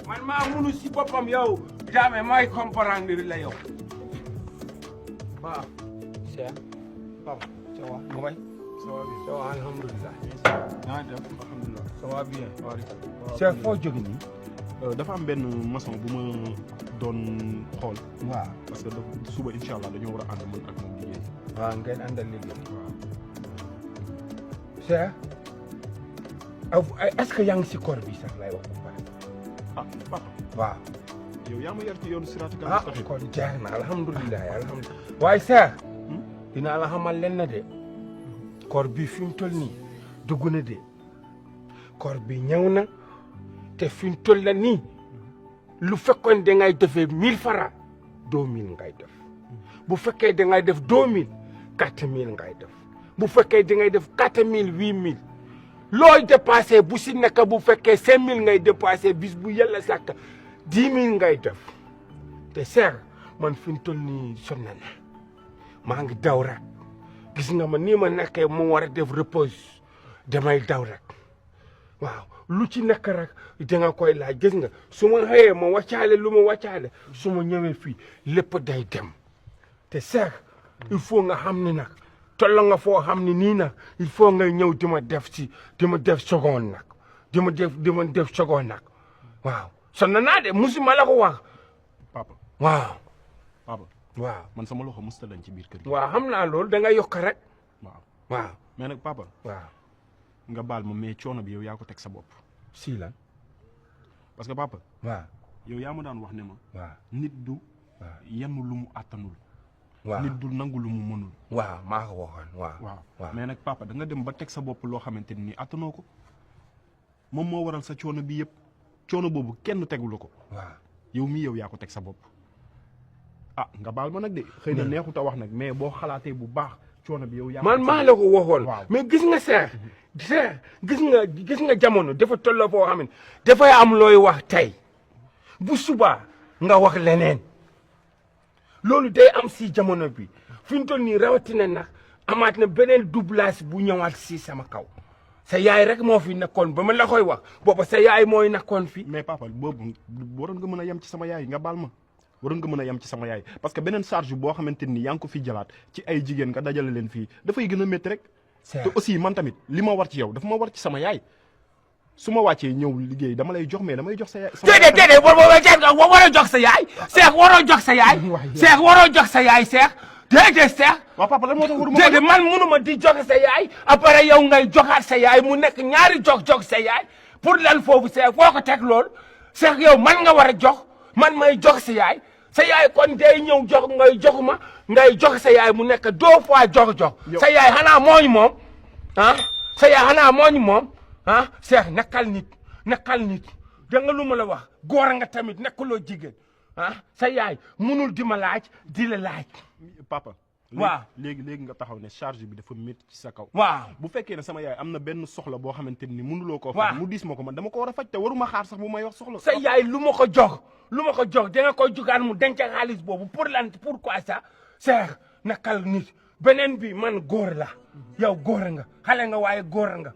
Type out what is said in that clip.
man maa munu si boppam yow Jammeh may comprendre la yow waaw Cheikh papa ça va Ngoy ça va bien ça va alhamdulilah naa def alhamdulilah ça va bien Cheikh foo jóge nii dafa am benn maçon bu ma doon xool waaw parce que suba incha allah dañoo war a ànd man ak moom liggéey waaw ngeen àndal liggéey Cheikh est-ce que yaa ngi si koor bi sax lay wax bu baax ah papa waaw yow yaa ma yar ci yoonu siraatal ah mustaqiim kon jeex na alhamdulilah alhamdulilah waaye Cheikh dinaa la xamal len na de koor bi fi mu toll nii dugg na de koor bi ñëw na te fi mu toll la nii lu fekkoon da ngay defee 1000 francs 2000 ngay def bu fekkee da ngay def 2000 4000 ngay def bu fekkee da ngay def 4000 8000 looy dépassé bu si nekk bu fekkee 5000 ngay dépassé bis bu yàlla sàkk 10 000 ngay def te Cheikh man fi mu toll nii sonn na maa ngi daw rek gis nga ma nii ma nekkee mu war a def repose damay daw rek waaw lu ci nekk rek da nga koy laaj gis nga su ma xëyee ma wàccaale lu ma wàccaale su ma ñëwee fii lépp day dem te Cheikh il faut nga xam ni nag toll nga foo xam ne nii nag il faut ngay ñëw di ma def seconde nag di ma def seconde nag waaw sonn naa de musuma la ko wax papa waaw papa waaw man sama loxo musta lañ ci biir kër gi waaw xam naa loolu da nga yokk rek waaw waaw mais nag papa waaw nga baal ma mais coono bi yow yaa ko teg sa bopp si lan parce que papa waaw yow yaa ma daan wax ne ma waaw nit du yenn lu mu àttanul waaw nit du nangu lu mu mënul waaw maa ko waxoon waaw mais nag papa da nga dem ba teg sa bopp loo xamante ni attanoo ko moom moo waral sa coono bi yëpp coono boobu kenn tegulu ko waaw yow mii yow yaa ko teg sa bopp ah nga baal ma nag de xëy na neexut a wax nag mais boo xalaatee bu baax coono bi yow yaa man maa la ko waxoon waaw mais gis nga Cheikh gis nga jamono dafa tolloo foo xam ne dafay am looy wax tey bu subaa nga wax leneen loolu day am si jamono bi fi mu toll nii rawatina nag amaat na beneen doublage bu ñëwaat si sama kaw sa yaay rek moo fi nekkoon ba ma la koy wax booba sa yaay mooy nekkoon fi mais papa boobu waroon nga mën a yem ci sama yaay nga baal ma waroon nga mën a yem ci sama yaay parce que beneen charge boo xamante ni yaa ngi ko fi jëlaat ci ay jigéen nga dajale leen fii dafay gën a métti rek te aussi man tamit li ma war ci yow dafa ma war ci sama yaay su ma wàccee ñëw liggéey dama lay jox mais damay jox sa yaay déedéet waroo jox sa yaay Cheikh waroo jox sa yaay Cheikh waroo jox sa yaay Cheikh déedéet Cheikh waaw papa lan moo tax waruma déedéet man munuma di joxe sa yaay après yow ngay joxaat sa yaay mu nekk ñaari jox sa yaay pour lan foofu Cheikh foo ko teg lool Cheikh yow man nga war a jox man may jox sa yaay kon day ñëw jox ngay jox sa yaay mu nekk 2 fois jox sa yaay xanaa mooñu moom sa yaay xanaa mooñu moom Cheikh nekkal nit da nga lu ma la wax góor nga tamit nekkuloo jigéen sa yaay munul di ma laaj di la laaj papa waaw léegi nga taxaw ne charge bi dafa métti ci sa kaw waaw bu fekkee ne sama yaay am na benn soxla boo xamante ni mënuloo koo faj mu diis ma ko man dama ko war a faj te waruma xaar sax bu may wax soxla sa yaay lu ma ko jox da nga koy jugaan mu denc xaalis boobu pourquoi ça Cheikh nekkal nit beneen bi man góor la yow góor nga xale nga waaye góor nga